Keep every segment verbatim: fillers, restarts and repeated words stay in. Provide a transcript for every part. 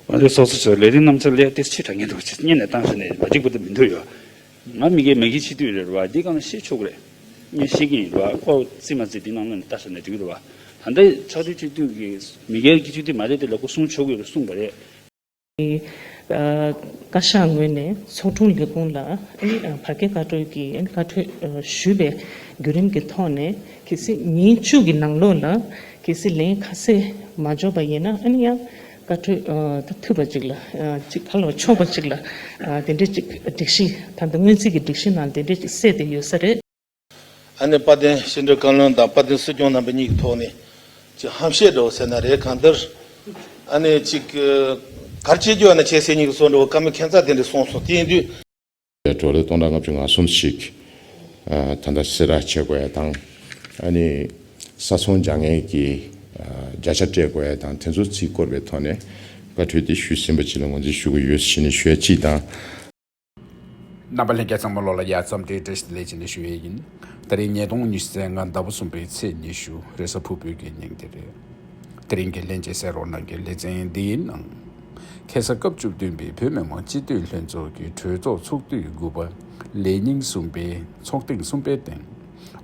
ང་ཚོའི་ཚོགས་གཙོ་ཚོས་ལས་རིམ་རྣམ་གཞག་ལས་དེ་ཕྱི་དྲག་ཉེན་འདུག་ཅེས་སྙན་ནས་བཏང་ཟེར་ནས་མ་འགྲིག་པ་དེ་མི་འདུག་ཡོད། ང་མི་སྒེར་མ་གི་ཕྱི་དུས་རེད་བ། འདི་གང་ཤེས་ཆོག་གི་རེད། ངས་ཤེས་ཀྱི་ཡིན་བ། ཨོ་རྩིས་མ་རྩིས་འདི་ནང་ལོགས་ནས་ལྟ་ཟེར་ནས་འགྲིག་གི་རེད་བ། ད་ལྟའི་ཕྱག་སྦྲེལ་སྤྱི་འཐུས་ཀྱི་མི་སྒེར་གྱི་སྤྱི་འཐུས་མ་རེད་དེ་ལ་ཁོ་གསུང་ཆོག་གི་རེད་གསུངས་པ་རེད། ཨ། བཀའ་ཤག་ངོས་ནས་ཚོགས་དྲུང་ལས་ཁུངས་ལ་ཨ་ནི་ཨ་བར་བརྒལ་བཀའ་འཁྲོལ་གྱི་ཨ་ནི་བཀའ་འཁྲོལ་ཨ་ཞུས་པའི་བརྒྱུད་རིམ་གྱི་ཐོག་ནས་གལ་སྲིད་ཉིན་བཅུ་གི་ནང་ལོགས་ལ་གལ་སྲིད་ལན་ཁ་གསལ་མ་འབྱོར་པ་ཡིན་ན་ཨ་ནི་ཡང་བཀའ་འཁྲོལ་ཨ་ད་ཐུབ་པ་ཅིག་ལ་ཨ་ཅིག་ག་ལ་ཆོག་པ་ཅིག་ལ་ཨ་དེ་འདྲས་ཅིག་སྒྲིག་གཞི་ད་ལྟ་སྔོན་རྩིས་ཀྱི་སྒྲིག་གཞི་ནང་དེ་འདྲས་ཅིག་གསལ་བསྡད་ཡོད་ས་རེད། ཨ་ནི་དཔལ་ལྡན་ཕྱི་དྲིལ་བཀའ་བློན་དང་དཔལ་ལྡན་སྲིད་སྐྱོང་རྣམ་པ་གཉིས་ཀྱི་ཐོག་ནས་ཅིག་ཧམ་བཤད་འདྲ་བོ་ཟེར་ན་རེད། གང་ལྟར་ཨ་ནི་ཅིག་ག་རེ་བྱེད་རྒྱུ་ཡོད་ན་བྱེད་ཟེར་མཁན་གྱི་བཟོ་འདྲ་བོ་བཀའ་མོལ་ཁྱད་མཚར་དེ་འདྲ་གསུངས་སོང་། དེ་ཡིན་དུས། བགྲོ་གླེང་སྟོང་ཕྲག་ལྔ་བཅུ་ང་གསུམ་ཞིག་ཨ་ད་ལྟ་གསལ་བསྒྲགས་བྱེད་དགོས་ཡ་དང་། ཨ་ནི་ས་ཚོང་རྒྱག་མཁན་གྱི་ཨ་བརྒྱ་ཆ་སྤྲད་དགོས་ཡ་དང་དེ་ཚོ་རྩིས་བསྐོར་བའི་ཐོག་ནས་བཀའ་འཁྲོལ་དེ་ཞུས་ཟིན་པ་ཅིག་ལ་ངོས་འཛིན་ཞུ་གི་ཡོད་ཟེར་ནས་ཞུ་ཡ་གཅིག་དང་། རྣམ་པ་ལྷན་རྒྱས་ཚང་མ་ལོ་ལ་ཡ་འཚམས་འདྲི་བཀྲ་ཤིས་བདེ་ལེགས་ཅེས་ནས་ཞུ་ཡས་ཡིན། ད་རེས་ཉིས་སྟོང་ཉི་ཤུ་རྩ་ལྔ་ཟླ་བ་གསུམ་པའི་ཚེས་ཉི་ཤུ་རེས་གཟའ་ཕུར་བུའི་གི་ཉིན་དེ་རེད། དེ་རིང་གི་ལྷན་རྒྱས་གསན་རོགས་གནང་གི་ལེ་ཚན་འདིའི་ནང་། ཁ་སང་སྐབས་བཅུ་བདུན་པའི་བོད་མི་མང་སྤྱི་འཐུས་ལྷན་ཚོགས་ཀྱི་གྲོས་ཚོགས་ཚོགས་དུས་དགུ་པ་ལས་ཉིན་གསུམ་པའི་ཚོགས་ཐེངས་གསུམ་པའི་སྟེང་།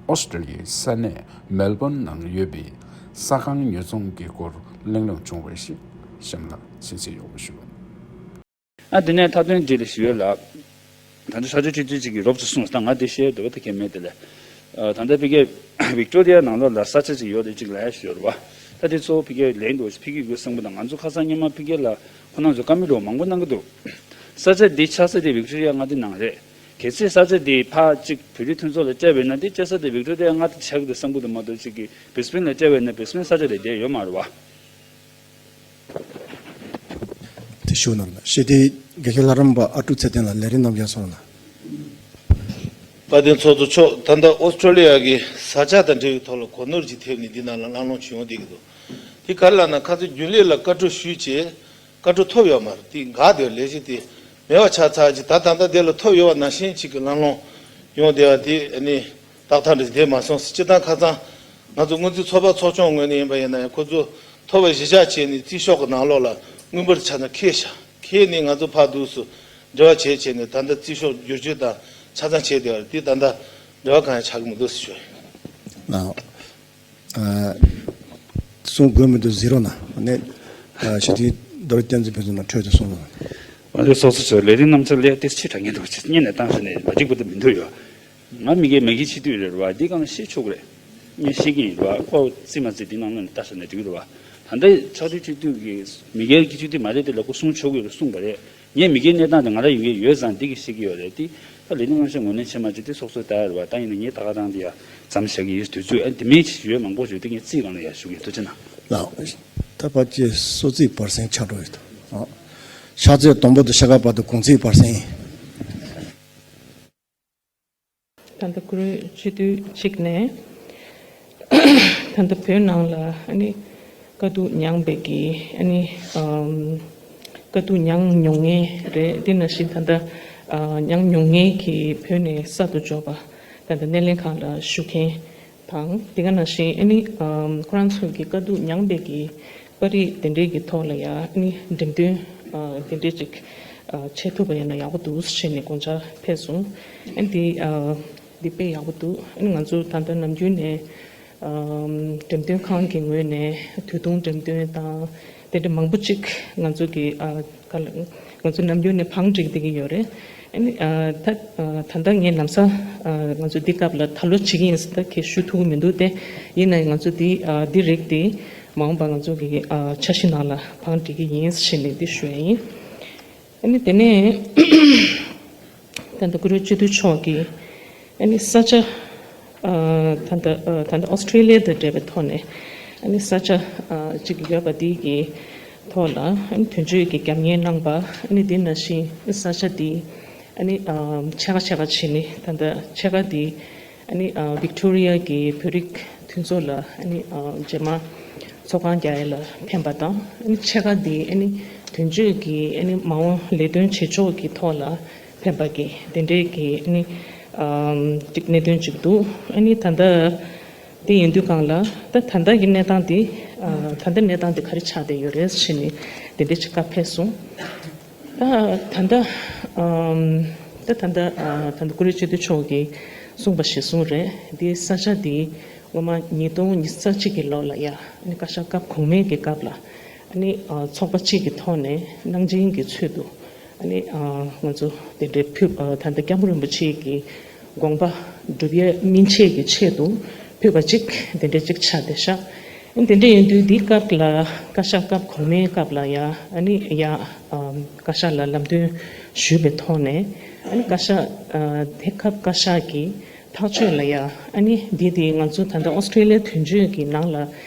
ཨོ་སི་ཀྲི་ལི་ཡའི་ས་གནས་མེལ་བོན་ནང་ཡོད་པའི་ས་ཁང་ཉོ་ཚོང་གི་སྐོར་གླེང་སློང་བྱུང་བ་ཞིག་གཤམ་ལ་གསན་གཟིགས་ཡོང་བ་ཞུ། ཨ་དེ་ནས་མཐའ་དོན་འདི་ལ་ཞུ་ཡོད་ལ། ད་ལྟ་ས་ཆ་སྤྱི་འཐུས་གཅིག་གིས་རོབ་ཙམ་གསུངས། ད་ང་དེ་བཤད་འདོད་པ་ད་གལ་མེད་དེ་ལས། ད་ལྟ་ཕ་གིའི་ཝིག་ཏོ་རི་ཡ་ནང་ལོགས་ལ་ས་ཆ་ཅིག་ཡོད་རེད་ཅིག་ལབ་ཡ་ཞིག་ཡོད་རེད་བ། ད་དེ་གཙོ་བོ་ཕ་གིའི་ལན་འདུག་ཕ་གིའི་ཡུལ་སྲིད་པ་དང་ང་ཚོ་ཁ་སང་སྔོན་མ་ཕ་གི་ལ་ཁོ་རང་ཚོ་བཀའ་མོལ་འདྲ་བོ་མང་པོ་གནང་གི་འདུག་ས་ཆ་འདི་ཆགས་ས་དེ་ཝིག་ཏོ་རི་ཡ་མངའ་སྡེ་ནང་རེད། གལ་སྲིད་ས་ཆ་འདི་ཕར་ཅིག་བོད་རིགས་མཐུན་ཚོགས་ལ་སྤྲད་པ་ཡིན་ན་དེ་སྤྲད་ས་དེ་ཝིག་ཏོ་རི་ཡ་མངའ་སྡེ་ཆགས་ཀྱི་འདུག་བསམ་གྱི་འདུག་མ་གཏོགས་ཅིག་གི་བྷི་སི་བྷེན་ལ་སྤྲད་པ་ཡིན་ན་བྷི་སི་བྷེན་ས་ཆ་ལ་བསྡད་ཡོད་མ་རེད་བ། དེ་ཞུ་གནང་ལ། ཞི་བདེའི་དགེ་རྒན་ལྷ་རམས་པ་ཨ་ཀྲུག་ཚེ་བརྟན་ལགས་ལས་རིམ་རྣམས་ཀྱང་གསུངས་གནང་། དཔལ་ལྡན་ཚོགས་གཙོ་མཆོག་ད་ལྟ་ཨོ་སི་ཀྲོ་ལི་ཡ་གི་ས་ཆ་དང་འབྲེལ་བའི་ཐོག་ལ་གོ་ནོར་ཅིག་ཐེབས་ནས་འདི་ནང་ལ་གླེང་སློང་བྱུང་བསྡད་ཀྱི་འདུག་དེ་ག་རེ་ལབ་ན་ཁ་སང་རྒྱུན་ལས་ལ་བཀའ་འཁྲོལ་ཞུས་བྱས་བཀའ་འཁྲོལ་ཐོབ་ཡོད་མ་རེད། དེ་འགག་བསྡད་ལས་གཞི་དེ་མེད་པ་ཆགས་ཚར་ཅིག་ད་ད་ལྟ་དེ་ལ་ཐོབ་ཡོད་པ་ནང་བཞིན་ཅིག་གི་གླེང་སློང་ཡོང་བསྡད་པ་དེ་ཨ་ནི། ཏག་ཏག་འདྲ་ཞིག་བསྡད་མ་སོང་ཟེར། སྤྱིར་བཏང་ཁ་སང་ང་ཚོ་སྔོན་རྩིས་ཚོགས་པ་ཚོགས་ཆུང་ངོས་ནས་ཡིན་པ་ཡིན་ན་ཡང་ཁོ་ཚོ་ཐོབ་པ་གཞི་བཞག་བྱས་ནས་རྩིས་ཤོག་གི་ནང་ལོགས་ལ་དངུལ་འབོར་ཆ་ཚང་འཁྱེར་བཞག་འཁྱེར་ནས་ང་ཚོ་ཕར་འདུག་སེ་འབྲེལ་བ་བྱས་བྱས་ནས་ད་ལྟ་རྩིས་ཤོག་བསྒྱུར་བཅོས་དང་ཆ་ཚང་བྱས་བསྡད་པ་རེད། དེ་ད་ལྟ་འབྲེལ་བ་གང་ཡང་ཆགས་ཀྱི་མི་འདུག་ཟེར་ཞུ་ཡ་ཡིན། ལགས། ཨ། གསུང་དགོས་མི་འདུག་ཟེར་རོགས་གནང་། ཨ་ནི་ཨ་ཞི་བདེའི་རྡོ་རིང་བསྟན་འཛིན་ཕུན་ཚོགས་ལགས་འཕྲོས་ཏེ་གསུང་རོགས་གནང་། ང་ཚོའི་ཚོགས་གཙོ་ཚོས་ལས་རིམ་རྣམ་གསར་ལས་དེ་ཕྱི་དྲག་ཉེན་འདུག་ཅེས་སྙན་ནས་བཏང་ཟེར་ནས་མ་འགྲིག་པ་དེ་མི་འདུག་ཡོད། ང་མི་སྒེར་མ་གི་སྤྱི་འཐུས་རེད་བ། འདི་གང་ཤེས་ཆོག་གི་རེད། ངས་ཤེས་ཀྱི་ཡིན་བ། ཨོ་རྩིས་མ་རྩིས་འདི་ནང་ལོགས་ནས་ལྟ་ཟེར་ནས་འགྲིག་གི་རེད་བ། ད་ལྟའི་ཕྱག་སྦྲེལ་སྤྱི་འཐུས་ཀྱི་མི་སྒེར་གྱི་སྤྱི་འཐུས་མ་རེད་དེ་ལ་ཁོ་གསུང་ཆོག་གི་རེད་གསུངས་པ་རེད། ངས་མི་སྒེར་གནས་སྟངས་དེ་ང་རང་ཡོད་ཀྱི་ཡོད་ཙང་འདི་གི་ཤེས་ཀྱི་ཡོད་རེད་དེ། ད་ལས་དོན་ལྔ་ཤ་ངོས་ལེན་བྱེད་མ་བྱེད་དེ་སོ་སོའི་ལྟ་ཡ་རེད་བ། ད་ཡིན་ན་ངས་ད་ག་རང་དེ་ཡ་མཚམས་བཞག་གི་ཡོད། དུས་ཚོད་ཨ་དེ་མིན་ཞིག་ཡོད་མང་པོ་ཞིག་ཡོད་དེ་ངས་རྩིས་སྒང་ལ་ཡ་ཞུ་གི་ཡོད། ཐུགས་རྗེ་གནང་། ལགས། ད་ཕལ་ཆེར་སོ་རྩིས་བར་གསེང་ཆགས་འགྲོ་ཡོད་དོ། ཨ། ཕྱག་ཚོད་དང་པོ་དང་ཕྱེད་ཀ་བར་དུ་གུང་ཚིགས་བར་གསེང་ཡིན། ད་ལྟ་བཀུར་འོས་སྤྱི་འཐུས་གཅིག་ནས་ད་ལྟ་བོད་ནང་ལ་ཨ་ནི་དཀའ་སྡུག་མྱངས་པའི་གི་ཨ་ནི་ཨམ་དཀའ་སྡུག་མྱངས་མྱོང་མཁན་རེད། དེ་ནང་བཞིན་ད་ལྟ་ཨ་མྱངས་མྱོང་མཁན་གྱི་བོད་ནས་གསར་དུ་འབྱོར་པ་ད་ལྟ་སྣེ་ལེན་ཁང་ལ་བཞུགས་མཁན་དང་། དེ་ག་ནང་བཞིན་ཨ་ནི་ཨམ་ཁོ་རང་ཚོ་གི་དཀའ་སྡུག་མྱངས་པའི་གི་པར་རིས་དེ་འདྲའི་གི་ཐོག་ལ་ཡང་ཨ་ནི་འགྲེམས་སྟོན་ཨ་དེ་འདྲའི་ཅིག་ཨ་བྱེད་ཐུབ་པ་ཡིན་ན་ཡག་པོ་འདུག་ཟེར་ནས་དགོངས་འཆར་ཕེབས་སོང་། ཨ་ནི་འདི་ཨ་འདི་དཔེ་ཡག་པོ་འདུག་ཨ་ནི་ང་ཚོ་ད་ལྟ་ནམ་རྒྱུན་ནས་ཨ་འགྲེམས་སྟོན་ཁང་གི་ངོས་ནས་དུས་ཐུང་འགྲེམས་སྟོན་དང་དེ་འདྲ་མང་པོ་ཅིག་ང་ཚོ་གི་ཨ་ག་ལ་ང་ཚོ་ནམ་རྒྱུན་ནས་བང་སྒྲིག་བསྡད་ཀྱི་ཡོད་རེད། ཨ་ནི་ཨ་ད་ཨ་ད་ལྟ་ངས་ལམ་སང་ཨ་ང་ཚོ་འདི་སྐབས་ལ་ད་ལོ་བྱེད་ཀྱི་ཡིན་ཟེར་ད་གས་ཞུ་ཐུབ་ཀྱི་མི་འདུག་སྟེ། ཡིན་ནའི་ང་ཚོ་འདི་ཨ་འདི་རིགས་འདི་མ་འོངས་པ་ང་ཚོ་གི་ཨ་འཆར་གཞི་ནང་ལ་བང་སྒྲིག་གི་ཡིན་ཟེར་ནས་འདི་ཞུ་ཡ་ཡིན། ཨ་ནི་དེ་ནས་ད་ལྟ་བཀུར་འོས་སྤྱི་འཐུས་མཆོག་གིས་ཨ་ནི་ས་ཆ་ཨ་ད་ལྟ་ཨ་ད་ལྟ་ཨོ་སི་ཀྲི་ལི་ཡ་དང་འབྲེལ་བའི་ཐོག་ནས་ཨ་ནི་ས་ཆ་ཨ་གཅིག་ཡོད་པ་འདི་གི་ཐོག་ལ་ཨ་ནི་དོན་གཅོད་ཀྱི་རྒྱབ་གཉེར་གནང་པ། ཨ་ནི་དེ་ནང་བཞིན་ས་ཆ་འདི་ཨ་ནི་ཨ་ཕྱེད་ཀ་ཕྱེད་ཀ་བྱས་ནས་ད་ལྟ་ཕྱེད་ཀ་འདི་ཨ་ནི་ཨ་ཝིག་ཏོ་རི་ཡ་གི་བོད་རིགས་མཐུན་ཚོགས་ལ་ཨ་ནི་ཨ་རྗེས་མ་ཚོགས་ཁང་རྒྱག་ཡ་ལ་ཕན་པ་དང་། ཨ་ནི་ཕྱེད་ཀ་འདི་ཨ་ནི་དོན་གཅོད་ཀྱི་ཨ་ནི་མ་འོངས་ལས་དོན་བྱེད་ཕྱོགས་ཀྱི་ཐོག་ལ་ཕན་པ་གི་དེ་འདྲའི་གི་ཨ་ནི་ཨམ་ཅིག་གནད་དོན་ཅིག་འདུག་ཨ་ནི་ད་ལྟ་དེ་ཡིན་དུས་སྒང་ལ་ད་ད་ལྟ་གི་གནས་སྟངས་དེ་ ཨ། ད་ལྟ་གནས་སྟངས་དེ་ག་རེ་ཆགས་བསྡད་ཡོད་རེད་ཟེར་ནས་དེ་འདྲ་ཅིག་བཀའ་ཕེབས་སོང་། ད་ད་ལྟ་ཨམ། ད་ད་ལྟ་ཨ། ད་ལྟ་བཀུར་འོས་སྤྱི་འཐུས་མཆོག་གིས་གསུངས་པ་གཞིར་བཟུང་རེད། འདི་ས་ཆ་འདི་སྔོན་མ་ཉིས་སྟོང་ཉི་ཤུ་རྩ་གཅིག་གི་ལོ་ལ་ཡ་ཨ་ནི་བཀའ་ཤག་སྐབས་གོང་མའི་གི་སྐབས་ལ་ཨ་ནི་ཨ། ཚོགས་པ་གཅིག་གི་ཐོག་ནས་གནང་སྦྱིན་གྱི་ཚུལ་དུ་ཨ་ནི་ཨ། ང་ཚོ་དེ་འདྲའི་ཕུལ། ཨ། ད་ལྟ་སྐྱབས་མགོན་རིན་པོ་ཆེ་གི་དགོངས་པ་སྒྲུབ་ཡས་སྨིན་བྱེད་ཀྱི་ཆེད་དུ་ཕུལ་བ་གཅིག་དེ་འདྲ་གཅིག་ཆགས་བསྡད་ཤག་དེ་འདྲ་ཡིན་དུས་འདིའི་སྐབས་ལ་བཀའ་ཤག་སྐབས་གོང་མའི་སྐབས་ལ་ཡ་ཨ་ནི་ཡ་ཨམ། བཀའ་ཤག་ལ་ལམ་སྟོན་ཞུས་པའི་ཐོག་ནས་ཨ་ནི་བཀའ་ཤག་ཨ། དེ་སྐབས་བཀའ་ཤག་གིས་ཐག་གཅོད་ལ་ཡ་ཨ་ནི་འདི་དེ་ང་ཚོ་ད་ལྟ་ཨོ་སི་ཀྲི་ལི་ཡའི་དོན་གཅོད་ཀྱི་ནང་ལ་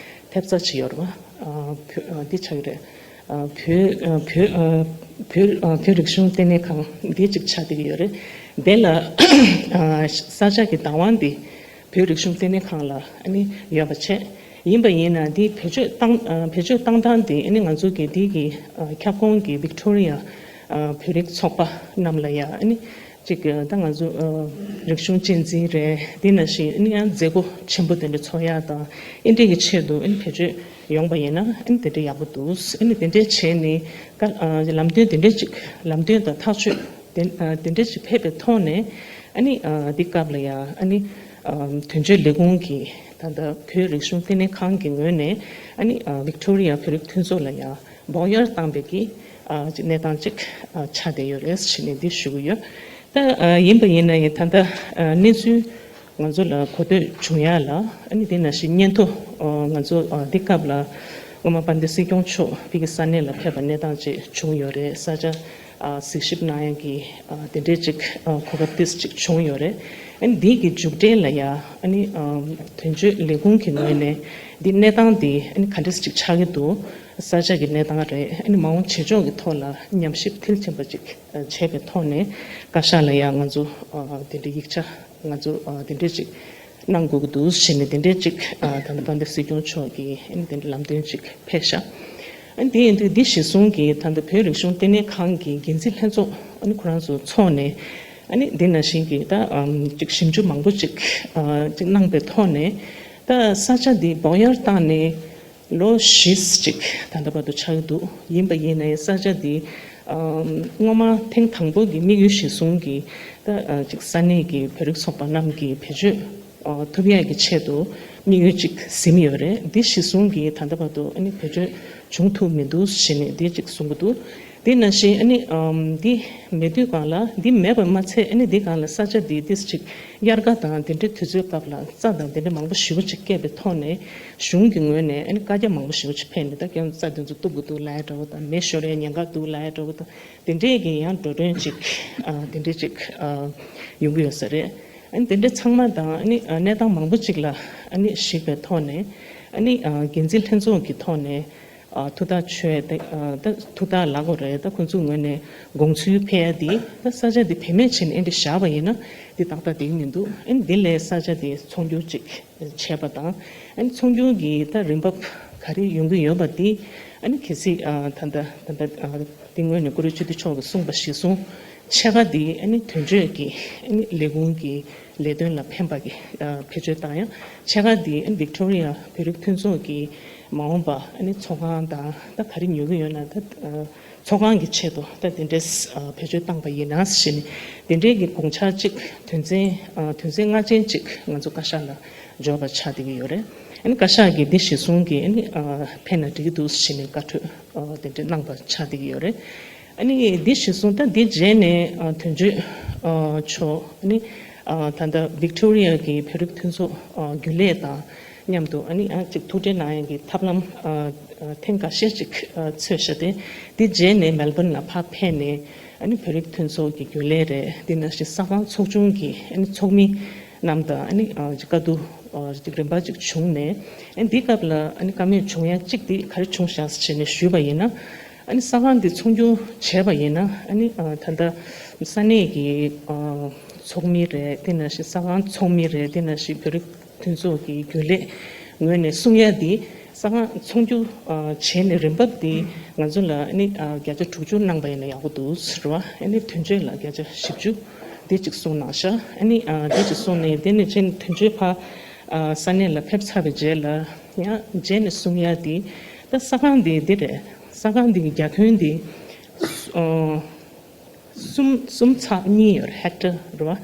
ཐེབས་རྩ་ཅིག་ཡོད་རེད་བ། ཨ། བོད་ཨ། འདི་ཆགས་ཀྱི་རེད། ཨ། བོད་ཨ། བོད་ཨ། བོད་ཨ། བོད་རིག་གཞུང་ལྟེ་གནས་ཁང་འདི་གཅིག་ཆགས་བསྡད་ཀྱི་ཡོད་རེད། དེ་ལ་ཨ། ས་ཆ་གི་བདག་དབང་འདི་བོད་རིག་གཞུང་ལྟེ་གནས་ཁང་ལ་ཨ་ནི་ཡོད་པ་བྱས། ཡིན་པ་ཡིན་ན་འདི་བེད་སྤྱོད་བཏང་ཨ། བེད་སྤྱོད་བཏང་སྟངས་འདི་ཨ་ནི་ང་ཚོ་གི་འདི་གི་ཨ། ཁྱབ་ཁོངས་ཀྱི་ཝིག་ཏོ་རི་ཡ་ཨ། བོད་རིགས་ཚོགས་པ་རྣམས་ལ་ཡ་ཨ་ནི་ཅིག་ཨ། ད་ང་ཚོ་ཨ། རིག་གཞུང་གཅེས་འཛིན་རེད། འདི་ནང་བཞིན་ཨ་ནི་ཡང་མཛད་སྒོ་ཆེན་པོ་དེ་འདྲ་ཚོགས་ཡ་དང་ཨེ་འདྲས་ཀྱི་ཆེད་དུ་ཨ་ནི་བེད་སྤྱོད་ཡོང་པ་ཡིན་ན་ཨ་ནི་དེ་འདྲ་ཡག་པོ་འདུག་ཨ་ནི་དེ་འདྲས་བྱས་ནས་ཀ་ཨ། ལམ་སྟོན་དེ་འདྲས་ཅིག་ལམ་སྟོན་དང་ཐག་གཅོད་དེ་ཨ། དེ་འདྲས་ཅིག་ཕེབས་པའི་ཐོག་ནས་ཨ་ནི་ཨ། འདི་སྐབས་ལ་ཡ་ཨ་ནི་ཨ། དོན་གཅོད་ལས་ཁུངས་ཀྱི་ད་ལྟ་བོད་རིག་གཞུང་ལྟེ་གནས་ཁང་གི་ངོས་ནས་ཨ་ནི་ཨ། ཝིག་ཏོ་རི་ཡ་བོད་རིགས་མཐུན་ཚོགས་ལ་ཡ་སྦོག་གཡར་བཏང་བའི་གི་ཨ། གནས་སྟངས་ཅིག་ཨ། ཆགས་བསྡད་ཡོད་རེད་ཞེས་ནས་འདི་ཞུ་གི་ཡོད། ད་ཨ། ཡིན་པ་ཡིན་ན་ཡང་ད་ལྟ་ཨ། གནས་ཚུལ་ང་ཚོ་ལ་གོ་ཐོས་བྱུང་ཡ་ལ་ཨ་ནི་དེ་ནང་བཞིན་སྙན་ཐོ་ཨ། ང་ཚོ་ཨ། འདི་སྐབས་ལ་སྔོན་མ་དཔལ་ལྡན་སྲིད་སྐྱོང་མཆོག་ཕ་གི་ས་གནས་ལ་ཕེབས་པ་གནས་སྟངས་ཅིག་བྱུང་ཡོད་རེད། ས་ཆ་ཨ། གཟིགས་ཞིབ་གནང་ཡ་གི་ཨ། དེ་འདྲས་ཅིག་ཨ། གོ་སྐབས་ཏིས་ཅིག་བྱུང་ཡོད་རེད། ཨ་ནི་འདི་གི་མཇུག་འབྲས་ལ་ཡ་ཨ་ནི་ཨ། དོན་གཅོད་ལས་ཁུངས་ཀྱི་ངོས་ནས་འདི་གནས་སྟངས་འདི་ཨ་ནི་ག་འདྲས་ཅིག་ཆགས་ཀྱི་འདུག་ས་ཆ་གི་གནས་སྟངས་རེད། ཨ་ནི་མ་འོངས་བྱེད་ཕྱོགས་ཀྱི་ཐོག་ལ་ཉམས་ཞིབ་མཐིལ་ཕྱིན་པ་ཅིག་བྱས་པའི་ཐོག་ནས་བཀའ་ཤག་ལ་ཡང་ང་ཚོ་ཨ། དེ་འདྲའི་ཡིག་ཆ་ང་ཚོ་ཨ། དེ་འདྲས་ཅིག་གནང་དགོས་ཀྱི་འདུག་ཞེས་ནས་དེ་འདྲས་ཅིག་ཨ། ད་ལྟ་དཔལ་ལྡན་སྲིད་སྐྱོང་མཆོག་གིས་ཨ་ནི་དེ་འདྲའི་ལམ་སྟོན་ཅིག་ཕེབས་ཤག་ཨ་ནི་དེ་ཡིན་དུས་འདི་གཞིར་བཟུང་གིས་ད་ལྟ་བོད་རིག་གཞུང་ལྟེ་གནས་ཁང་གི་འགན་འཛིན་ལྷན་ཚོགས་ཨ་ནི་ཁོ་རང་ཚོ་ཚོགས་ནས་ཨ་ནི་འདི་ནང་བཞིན་གྱི་ད་ཨམ། ཅིག་ཞིབ་འཇུག་མང་པོ་ཅིག་ཨ། ཅིག་གནང་པའི་ཐོག་ནས་ད་ས་ཆ་འདི་སྦོག་གཡར་བཏང་ནས། ལོ་བཞི་ཅིག་ད་ལྟ་བར་དུ་ཆགས་ཀྱི་འདུག་ཡིན་པ་ཡིན་ནའི་ས་ཆ་འདི་ཨམ། སྔོན་མ་ཐེངས་དང་པོ་གི་དམིགས་ཡུལ་གཞིར་བཟུང་གིས་ད་ཨ། ཅིག་ས་གནས་ཀྱི་བོད་རིགས་ཚོགས་པ་རྣམས་ཀྱིས་བེད་སྤྱོད་ཨ། ཐུབ་ཡས་ཀྱི་ཆེད་དུ་དམིགས་ཡུལ་ཅིག་ཟིན་ཡོད་རེད། འདི་གཞིར་བཟུང་གིས་ད་ལྟ་བར་དུ་ཨ་ནི་བེད་སྤྱོད་བྱུང་ཐུབ་མི་འདུག་ཞེས་ནས་འདི་ཅིག་གསུང་གི་འདུག་དེ་ནང་བཞིན་ཨ་ནི་ཨམ། འདི་མེད་དུས་སྒང་ལ་འདི་མེད་པ་མ་ཚད་ཨ་ནི་འདི་སྒང་ལ་ས་ཆ་འདི་ཏིས་ཅིག་དབྱར་ཁ་དང་དེ་འདྲའི་དུས་ཚོད་སྐབས་ལ་རྩྭ་དང་དེ་འདྲ་མང་པོ་ཞེ་པོ་ཅིག་སྐྱེས་པའི་ཐོག་ནས་གཞུང་གི་ངོས་ནས་ཨ་ནི་བཀའ་རྒྱ་མང་པོ་ཞེ་པོ་ཅིག་ཕེབས་ནས་ད་ཁྱོད་རྩྭ་དེ་ཚོ་གཏུབ་དགོས་འདུག་ལབ་ཡ་འདྲ་བོ་དང་མེ་ཤོར་ཡ་ཉེན་ཁ་འདུག་ལབ་ཡ་འདྲ་བོ་དང་དེ་འདྲས་ཀྱི་ཡང་འགྲོ་གྲོན་ཅིག་ཨ། དེ་འདྲས་ཅིག་ཨ། ཡོང་གི་ཡོད་ས་རེད། ཨ་ནི་དེ་འདྲ་ཚང་མ་དང་ཨ་ནི་ཨ། གནས་སྟངས་མང་པོ་ཅིག་ལ་ཨ་ནི་གཞིགས་པའི་ཐོག་ནས་ཨ་ནི་ཨ། འགན་འཛིན་ལྷན་ཚོགས་ཀྱི་ཐོག་ནས་ཨ། ཐུགས་ཐག་ཆོད་དེ་ཨ། ད་ཐུགས་ཐག་ལབ་དགོས་རེད། ད་ཁོང་ཚོའི་ངོས་ནས་དགོངས་ཚུལ་ཕེབས་ཡ་དེ་ད་ས་ཆ་དེ་བེད་མེད་བྱས་ནས་ཨེ་འདྲ་བཞག་པ་ཡིན་ན་དེ་ཏག་ཏག་བསྡད་ཀྱི་མི་འདུག་ཨ་ནི་དེ་ལས་ས་ཆ་དེ་ཚོང་སྒྱུར་ཅིག་བྱས་པ་དང་ཨ་ནི་ཚོང་སྒྱུར་གྱི་ད་རིན་འབབ་ག་རེ་ཡོང་གི་ཡོད་པ་དེ་ཨ་ནི་གལ་སྲིད་ཨ། ད་ལྟ་ད་ལྟ་ཨ། དེ་སྔོན་ནས་བཀུར་འོས་སྤྱི་འཐུས་མཆོག་གིས་གསུངས་པ་གཞིར་བཟུང་ཕྱེད་ཀ་འདི་ཨ་ནི་དོན་གཅོད་ཀྱི་ཨ་ནི་ལས་ཁུངས་ཀྱི་ལས་དོན་ལ་ཕན་པ་གི་ཨ། བེད་སྤྱོད་བཏང་ཡ། ཕྱེད་ཀ་འདི་ཨ་ནི་ཝིག་ཏོ་རི་ཡ་བོད་རིགས་མཐུན་ཚོགས་ཀྱི་མ་འོངས་པ་ཨ་ནི་ཚོགས་ཁང་དང་ད་ག་རེ་ཉོ་གི་ཡོད་ན་ད་ཨ། ཚོགས་ཁང་གི་ཆེད་དུ་ད་དེ་འདྲས་ཨ། བེད་སྤྱོད་བཏང་པ་ཡིན་ན་ཞེས་ནས་དེ་འདྲས་ཀྱི་དགོངས་འཆར་གཅིག་དོན་ཚན་ཨ། དོན་ཚན་ལྔ་ཅན་གཅིག་ང་ཚོ་བཀའ་ཤག་ལ་འབྱོར་བ་ཆགས་བསྡད་ཀྱི་ཡོད་རེད། ཨ་ནི་བཀའ་ཤག་གིས་འདི་གཞིར་བཟུང་གིས་ཨ་ནི་ཨ། ཕེབས་ན་འགྲིག་གི་འདུག་ཞེས་ནས་བཀའ་འཁྲོལ་ཨ། དེ་འདྲ་གནང་བ་ཆགས་བསྡད་ཀྱི་ཡོད་རེད། ཨ་ནི་འདི་གཞིར་བཟུང་ད་འདི་རྗེས་ནས་ཨ། དོན་གཅོད་ཨ། མཆོག་ཨ་ནི་ཨ། ད་ལྟ་ཝིག་ཏོ་རི་ཡ་གི་བོད་རིགས་མཐུན་ཚོགས་ཨ། རྒྱུན་ལས་དང་མཉམ་དུ་ཨ་ནི་ཨ། ཅིག་ཐུག་འཕྲད་གནང་ཡག་གི་ཐབས་ལམ་ཨ། ཨ། ཐེངས་ཁ་ཤས་ཅིག་ཨ། འཚོལ་བཞག་སྟེ་འདི་རྗེས་ནས་མེལ་བོན་ལ་ཕར་ཕེབས་ནས་ཨ་ནི་བོད་རིགས་མཐུན་ཚོགས་ཀྱི་རྒྱུན་ལས་རེད། འདི་ནང་བཞིན་ས་ཁང་ཚོགས་ཆུང་གི་ཨ་ནི་ཚོགས་མི་རྣམས་དང་ཨ་ནི་ཨ། ཅིག་བཀའ་བསྡུར་ཨ། ཅིག་རིམ་པ་ཅིག་བྱུང་ནས་ཨ་ནི་འདི་སྐབས་ལ་ཨ་ནི་བཀའ་མོལ་བྱུང་ཡ་གཅིག་འདི་ག་རེ་བྱུང་བཞག་ཟེར་ནས་ཞུས་པ་ཡིན་ན་ཨ་ནི་ས་ཁང་འདི་ཚོང་སྒྱུར་བྱས་པ་ཡིན་ན་ཨ་ནི་ཨ། ད་ལྟ་ས་གནས་ཀྱི་ཨ། ཚོགས་མི་རེད། དེ་ནང་བཞིན་ས་ཁང་ཚོགས་མི་རེད། དེ་ནང་བཞིན་བོད་རིགས་མཐུན་ཚོགས་ཀྱི་རྒྱུན་ལས་ངོས་ནས་གསུང་ཡ་འདི་ས་ཁང་ཚོང་སྒྱུར་ཨ། བྱས་ནས་རིན་འབབ་འདི་ང་ཚོ་ལ་ཨ་ནི་ཨ། བརྒྱ་ཆ་དྲུག་ཅུ་གནང་པ་ཡིན་ན་ཡག་པོ་འདུག་ཟེར་བ། ཨ་ནི་དོན་གཅོད་ལ་བརྒྱ་ཆ་བཞི་བཅུ་འདི་གཅིག་གསུངས་གནང་ཤག་ཨ་ནི་ཨ། འདི་གཅིག་གསུངས་ནས་དེ་ནས་ཕྱིན་དོན་གཅོད་ཕར་ ཨ་ས་གནས་ལ་ཕེབས་ཚར་བའི་རྗེས་ལ་ཡང་རྗེས་ནས་གསུང་ཡ་དེ་ད་ས་ཁང་དེ་འདི་རེད། ས་ཁང་དེ་གི་རྒྱ་ཁྱོན་དེ་ཨ་གསུམ་གསུམ་ཚེག་གཉིས་ཡོད་རེད། ཧེག་ཊར་རེད་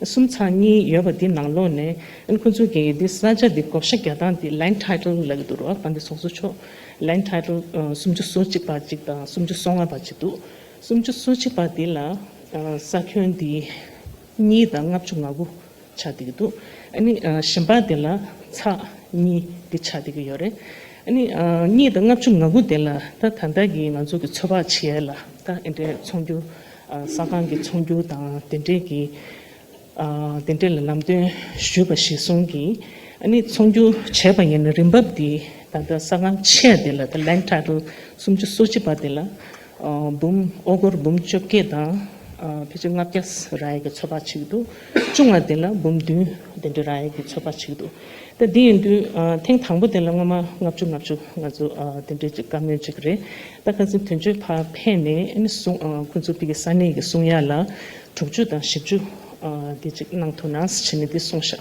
བ། གསུམ་ཚེག་གཉིས་ཡོད་པ་དེ་ནང་ལོགས་ནས་ཨ་ནི་ཁོ་ཚོ་གི་དེ་ས་ཆ་དེ་བགོ་བཤའ་རྒྱག་སྟངས་དེ་ལེན་ཌི་ཊའི་ཊལ་ལབ་ཀྱི་འདུག་རེད་བ། དཔལ་ལྡན་ཚོགས་གཙོ་མཆོག་ལེན་ཌི་ཊའི་ཊལ་ཨ་སུམ་ཅུ་སོ་གཅིག་པ་གཅིག་དང་སུམ་ཅུ་སོ་ལྔ་པ་གཅིག་འདུག་སུམ་ཅུ་སོ་གཅིག་པ་དེ་ལ་ཨ་ས་ཁྱོན་དེ་གཉིས་དང་ལྔ་བཅུ་ང་དགུ་ཆགས་བསྡད་ཀྱི་འདུག་ཨ་ནི་ཨ་གཞན་པ་དེ་ལ་ཚེག་གཉིས་དེ་ཆགས་བསྡད་ཀྱི་ཡོད་རེད། ཨ་ནི་ཨ་གཉིས་དང་ལྔ་བཅུ་ང་དགུ་དེ་ལ་ད་ད་ལྟ་གི་ང་ཚོ་གི་ཚོད་དཔག་བྱེད་ཡས་ལ་ད་ཨེ་འདྲའི་ཚོང་རྒྱུ་ཨ་ས་ཁང་གི་ཚོང་རྒྱུ་དང་དེ་འདྲའི་གི་ཨ་དེ་འདྲའི་ལ་ལམ་སྟོན་ཞུས་པ་གཞིར་བཟུང་གིས་ཨ་ནི་ཚོང་རྒྱུ་བྱས་པ་ཡིན་ན་རིན་འབབ་དེ་ད་ལྟ་ས་ཁང་ཆེ་དེ་ལ་ད་ལེན་ཌི་ཊའི་ཊལ་སུམ་ཅུ་སོ་གཅིག་པ་དེ་ལ་ཨ་འབུམ་ཨོ་སྒོར་འབུམ་བཅོ་བརྒྱད་དང་ཨ་ཕལ་ཆེར་ལྔ་བརྒྱ་རག་ཡས་ཀྱི་ཚོད་དཔག་བྱེད་ཀྱི་འདུག་བཅུ་ལྔ་དེ་ལ་འབུམ་བདུན་དེ་འདྲ་རག་ཡས་ཀྱི་ཚོད་དཔག་བྱེད་ཀྱི་འདུག་ད་འདི་ཡིན་དུས་ཨ་ཐེངས་དང་པོ་དེ་ལ་སྔོན་མ་ལྔ་བཅུ་ལྔ་བཅུ་ང་ཚོ་ཨ་དེ་འདྲའི་ཅིག་བཀའ་མོལ་ཅིག་རེད། ད་ཁ་སང་དོན་གཅོད་ཕར་ཕེབས་ནས་ཨ་ནི་གསུང་ཨ་ཁོང་ཚོ་ཕ་གི་ས་གནས་ཀྱི་གསུང་ཡ་ལ་དྲུག་ཅུ་དང་བཞི་བཅུ་ཨ་དེ་ཅིག་གནང་ཐུབ་ན་ཟེར་ནས་དེ་གསུངས་ཤག་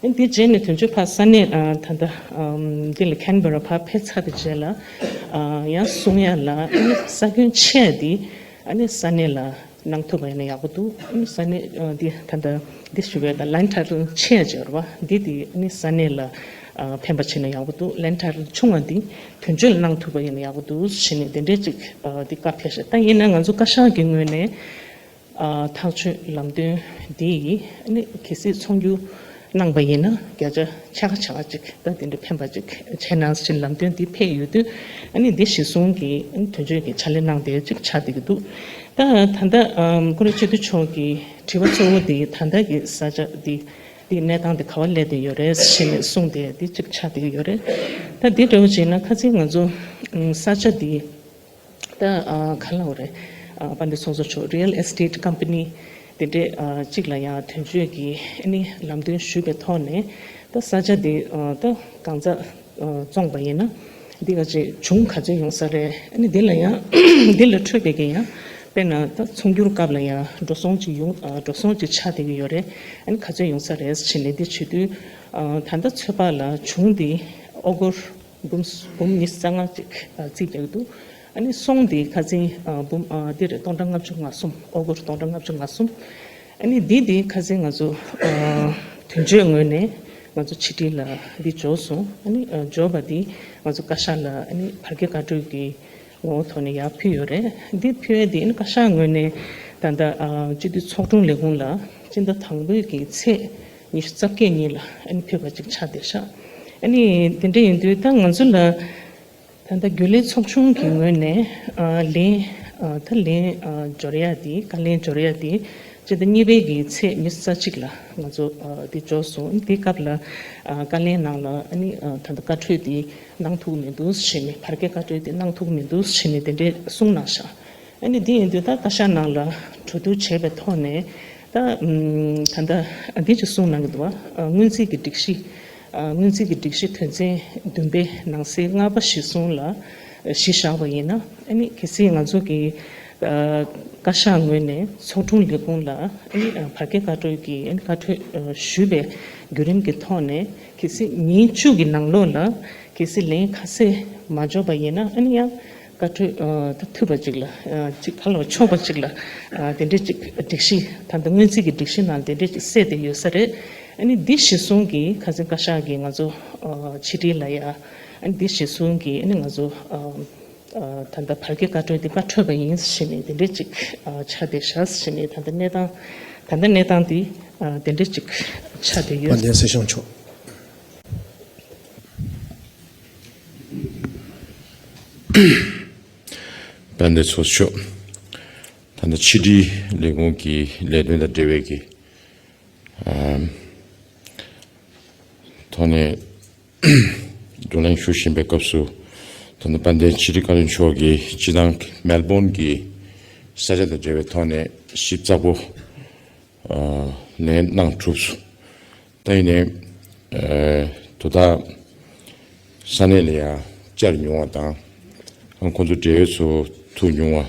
ཨ་ནི་དེ་རྗེས་ནས་དོན་གཅོད་ཕར་ས་གནས་ཨ་ད་ལྟ་ཨམ་འདི་ལ་ཁེན་བྷེ་ར་ཕར་ཕེབས་ཚར་བའི་རྗེས་ལ་ཨ་ཡང་གསུང་ཡ་ལ་ཨ་ནི་ས་ཁྱོན་ཆེ་ཡ་དེ་ཨ་ནི་ས་གནས་ལ་གནང་ཐུབ་པ་ཡིན་ན་ཡག་པོ་འདུག་ཨ་ནི་ས་གནས་ཨ་འདི་ད་ལྟ་འདི་ཞུ་བའི་ད་ལེན་ཌི་ཊའི་ཊལ་ཆེ་ཡ་ཅིག་ཡོད་རེད་བ། འདི་དེ་ཨ་ནི་ས་གནས་ལ་ཨ་ཕན་པ་བྱས་ན་ཡག་པོ་འདུག་ལེན་ཌི་ཊའི་ཊལ་ཆུང་བ་འདི་དོན་གཅོད་ལ་གནང་ཐུབ་པ་ཡིན་ན་ཡག་པོ་འདུག་ཟེར་ནས་དེ་འདྲའི་ཅིག་ཨ་འདི་བཀའ་ཕེབས་ཤག་ད་ཡིན་ན་ང་ཚོ་བཀའ་ཤག་གི་ངོས་ནས་ཨ་ཐག་གཅོད་ལམ་སྟོན་འདི་ཡིས་ཨ་ནི་གལ་སྲིད་ཚོང་རྒྱུ་གནང་པ་ཡིན་ན་བརྒྱ་ཆ་ཕྱེད་ཀ་ཕྱེད་ཀ་ཅིག་ད་དེ་འདྲ་ཕན་པ་ཅིག་བྱས་ན་ཟེར་ལམ་སྟོན་འདི་ཕེབས་ཡོད་དུས་ཨ་ནི་འདི་གཞིར་བཟུང་གིས་ཨ་ནི་དོན་གཅོད་ཀྱི་ཕྱག་ལས་གནང་བསྡད་ཅིག་ཆགས་བསྡད་ཀྱི་འདུག་ད་ད་ལྟ་ཨམ་སྐུ་ངོ་སྤྱི་འཐུས་མཆོག་གི་དྲི་བ་གཙོ་བོ་འདི་ད་ལྟ་གི་ས་ཆ་འདི་འདི་གནས་སྟངས་འདི་ག་པར་སླེབས་བསྡད་ཡོད་རེད་ཟེར་ནས་གསུངས་ཏེ་འདི་གཅིག་ཆགས་བསྡད་ཡོད་རེད། ད་འདི་འདྲ་བོ་བྱས་ན་ཁ་སང་ང་ཚོ་ཨམ་ས་ཆ་འདི་ད་ཨ་ག་ལབ་དགོས་རེད། ཨ་དཔལ་ལྡན་ཚོགས་གཙོ་མཆོག་རི་ཡལ་ཨེ་སི་ཊེཊ་ཀམ་པ་ནི་དེ་འདྲས་ཨ་གཅིག་ལ་ཡང་དོན་གཅོད་ཀྱི་ཨ་ནི་ལམ་སྟོན་ཞུས་པའི་ཐོག་ནས་ད་ས་ཆ་འདི་ཨ་ད་གང་ཙམ་ཨ་བཙོངས་པ་ཡིན་ན་འདི་ག་ཅིག་གྱོང་ག་ཚོད་ཡོང་ས་རེད། ཨ་ནི་འདི་ལ་ཡང་འདི་ལ་འཕྲོད་པའི་གི་ཡང་དཔེར་ན་ད་ཚོང་སྒྱུར་སྐབས་ལ་ཡང་འགྲོ་སོང་ཅིག་ཡོང་ཨ་འགྲོ་སོང་ཅིག་ཆགས་བསྡད་ཀྱི་ཡོད་རེད། ཨ་ནི་ག་ཚོད་ཡོང་ས་རེད་ཟེར་ནས་འདི་བྱེད་དུས་ཨ་ད་ལྟ་ཚོད་དཔག་ལ་གྱོང་འདི་ཨོ་སྒོར་འབུམ་འབུམ་ཉི་ཤུ་རྩ་ལྔ་ཅིག་ཨ་རྩིས་རྒྱག་གི་འདུག་ཨ་ནི་སོང་དེ་ཁ་སང་ཨ་འབུམ་ཨ་འདི་རེད། སྟོང་ཕྲག་ལྔ་བཅུ་ང་གསུམ། ཨོ་སྒོར་སྟོང་ཕྲག་ལྔ་བཅུ་ང་གསུམ། ཨ་ནི་འདི་དེ་ཁ་སང་ང་ཚོ་ཨ་དོན་གཅོད་ངོས་ནས་ང་ཚོ་ཕྱི་དྲིལ་ལ་འདི་འབྱོར་སོང་། ཨ་ནི་ཨ་འབྱོར་བ་དེ་ང་ཚོ་བཀའ་ཤག་ལ་ཨ་ནི་བར་བརྒལ་བཀའ་འཁྲོལ་གྱི་ངོ་བོ་ཐོག་ནས་ཡར་ཕུལ་ཡོད་རེད། འདི་ཕུལ་ཡས་དེ་ཨ་ནི་བཀའ་ཤག་ངོས་ནས་ད་ལྟ་ཨ་སྤྱི་འཐུས་ཚོགས་དྲུང་ལས་ཁུངས་ལ་སྤྱི་ཟླ་དང་པོའི་གི་ཚེས་ཉི་ཤུ་རྩ་བརྒྱད་ཉིན་ལ་ཨ་ནི་ཕུལ་བ་ཅིག་ཆགས་བསྡད་ཤག་ཨ་ནི་དེ་འདྲ་ཡིན་དུས་ད་ང་ཚོ་ལ་ད་ལྟ་རྒྱུན་ལས་ཚོགས་ཆུང་གི་ངོས་ནས་ཨ་ལན་ཨ་ད་ལན་ཨ་འབྱོར་ཡ་དེ་བཀའ་ལན་འབྱོར་ཡ་དེ་སྤྱི་ཟླ་གཉིས་པའི་གི་ཚེས་ཉི་ཤུ་རྩ་གཅིག་ལ་ང་ཚོ་ཨ་དེ་འབྱོར་སོང་། དེ་སྐབས་ལ་ཨ་བཀའ་ལན་ནང་ལ་ཨ་ནི་ཨ་ད་ལྟ་བཀའ་འཁྲོལ་དེ་གནང་ཐུབ་མི་འདུག་ཟེར་ནས། བར་བརྒལ་བཀའ་འཁྲོལ་དེ་གནང་ཐུབ་མི་འདུག་ཟེར་ནས་དེ་འདྲས་གསུངས་གནང་ཤག་ཨ་ནི་དེ་ཡིན་དུས་ད་བཀའ་ཤག་ནང་ལ་གྲོས་བསྡུར་བྱས་པའི་ཐོག་ནས་ད་ཨམ་ད་ལྟ་འདི་ཅིག་གསུངས་གནང་གི་འདུག་བ། ཨ་སྔོན་རྩིས་ཀྱི་སྒྲིག་གཞི་ཨ་སྔོན་རྩིས་ཀྱི་སྒྲིག་གཞི་དོན་ཚན་བདུན་པའི་ནང་གསེས་ལྔ་པ་གཞིར་བཟུང་ལ་གཞི་བཞག་པ་ཡིན་ན། ཨ་ནི་གལ་སྲིད་ང་ཚོ་གི་ཨ་བཀའ་ཤག་ངོས་ནས་ཚོགས་དྲུང་ལས་ཁུངས་ལ་ཨ་ནི་ཨ་བར་བརྒལ་བཀའ་འཁྲོལ་གྱི་ཨ་ནི་བཀའ་འཁྲོལ་ཨ་ཞུས་པའི་བརྒྱུད་རིམ་གྱི་ཐོག་ནས་གལ་སྲིད་ཉིན་བཅུ་གི་ནང་ལོགས་ལ་གལ་སྲིད་ལན་ཁ་གསལ་མ་འབྱོར་པ་ཡིན་ན། ཨ་ནི་ཡང་བཀའ་འཁྲོལ་ཨ་ད་ཐུབ་པ་ཅིག་ལ་ཨ་ཅིག་ག་ལ་ཆོག་པ་ཅིག་ལ་ཨ་དེ་འདྲས་ཅིག་སྒྲིག་གཞི་ད་ལྟ་སྔོན་རྩིས་ཀྱི་སྒྲིག་གཞི་ནང་དེ་འདྲས་ཅིག་གསལ་བསྡད་ཡོད་ས་རེད། ཨ་ནི་འདི་གཞིར་བཟུང་གིས་ཁ་སང་བཀའ་ཤག་གིས་ང་ཚོ་ཨ་ཕྱི་དྲིལ་ལ་ཡ་ཨ་ནི་འདི་གཞིར་བཟུང་གིས་ཨ་ནི་ང་ཚོ་ཨ་ཨ་ད་ལྟ་བར་བརྒལ་བཀའ་འཁྲོལ་འདི་མ་འཕྲོད་པ་ཡིན་ཟེར་ནས་དེ་འདྲས་ཅིག་ཨ་ཆགས་བསྡད་ཤག་ཟེར་ནས་ད་ལྟ་གནས་སྟངས་ད་ལྟ་གནས་སྟངས་འདི་ཨ་དེ་འདྲས་ཅིག་ཆགས་བསྡད་ཡོད། དཔལ་ལྡན་སྲིད་སྐྱོང་མཆོག་དཔལ་ལྡན་ཚོགས་གཙོ་མཆོག་ད་ལྟ་ཕྱི་དྲིལ་ལས་ཁུངས་ཀྱི་ལས་དོན་དང་འབྲེལ་བའི་གི་ཨམ་ཐོག་ནས་བགྲོ་གླེང་ཞུ་བཞིན་པའི་སྐབས་སུ། ད་ལྟ་དཔལ་ལྡན་ཕྱི་དྲིལ་བཀའ་བློན་མཆོག་གིས་སྤྱི་བཏང་མེལ་བོན་གྱི་ས་ཆ་དང་འབྲེལ་བའི་ཐོག་ནས་ཞིབ་ཚགས་པོ་ཨ་ལན་གནང་གྲུབ་སོང་། ད་ཡིན་ནའི་ཨ་དོ་བདག་ས་གནས་ལ་ཡང་བཅར་མྱོང་བ་དང་། ཨ་ཁོང་ཚོ་འབྲེལ་ཡོད་ཚོ་ཐུག་མྱོང་བ།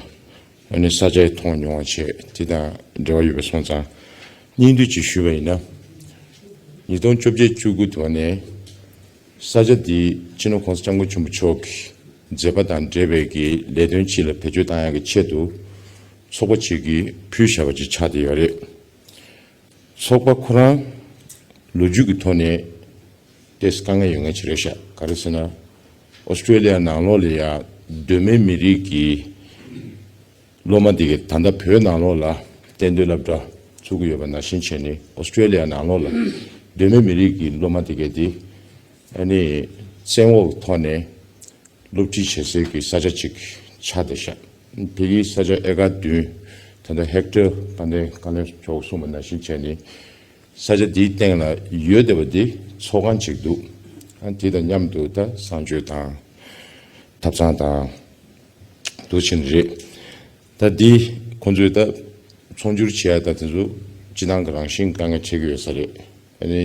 ཨ་ནི་ས་ཆ་མཐོང་མྱོང་བ་བྱས། དེ་དང་འབྲེལ་བ་ཡོད་པ་སོང་ཙང་། སྙིང་བསྡུས་ཅིག་ཞུས་པ་ཡིན་ན། ཉིས་སྟོང་བཅོ་བརྒྱད་བཅུ་དགུ་ཐོག་ནས་ས་ཆ་འདི་སྤྱི་ནོར་༸གོང་ས་༸སྐྱབས་མགོན་ཆེན་པོ་མཆོག་གི་མཛད་པ་དང་འབྲེལ་བའི་གི་ལས་དོན་ཅིག་ལ་བེད་སྤྱོད་བཏང་ཡག་གི་ཆེད་དུ་ཚོགས་པ་ཅིག་གིས་ཕུལ་བཞག་པ་ཅིག་ཆགས་བསྡད་ཡོད་རེད། ཚོགས་པ་ཁོ་རང་ལོ་རྒྱུས་ཀྱི་ཐོག་ནས་ཏོག་ཙམ་དཀའ་ངལ་ཡོད་མཁན་ཅིག་རེད་ཤག་ག་རེ་ཟེར་ན། ཨོ་སི་ཀྲེ་ལི་ཡ་ནང་ལོགས་ལ་ཡ་གདོད་མའི་མི་རིགས་ཀྱི་སློབ་མ་དེ་གས་ད་ལྟ་བོད་ནང་ལོགས་ལ་གཏན་སྡོད་སློབ་གྲྭ་ཚུགས་ཀྱི་ཡོད་པ་ནང་བཞིན་བྱས་ནས། ཨོ་སི་ཀྲེ་ལི་ཡ་ནང་ལོགས་ལ་གདོད་མའི་མི་རིགས་ཀྱི་སློབ་མ་དེ་གས་དེ་ཨ་ནི་བཙན་འོག་ཐོག་ནས་སློབ་ཁྲིད་བྱེད་སའི་གི་ས་ཆ་ཅིག་ཆགས་བསྡད་ཤག་བོད་ཀྱི་ས་ཆ་ཨེ་ཀར་བདུན། ད་ལྟ་ཧེག་ཊར་དཔལ་ལྡན་བཀའ་བློན་མཆོག་གསུངས་པ་ནང་བཞིན་བྱས་ནས། ས་ཆ་འདིའི་སྟེང་ལ་ཡོད་བསྡད་པ་འདི་ཚོགས་ཁང་ཅིག་འདུག་ཨ། དེ་དང་མཉམ་དུ་ད་གསང་སྤྱོད་དང་ཐབ་ཚང་དང་འདུག་ཕྱིན་རེད། ད་འདི་ཁོང་ཚོས་ད་ཚོང་སྒྱུར་བྱེད་ཡ་ད་དེ་ཚོ་སྤྱི་བཏང་གི་རང་བཞིན་དཀའ་ངལ་འཕྲད་ཀྱི་ཡོད་ས་རེད། ཨ་ནི་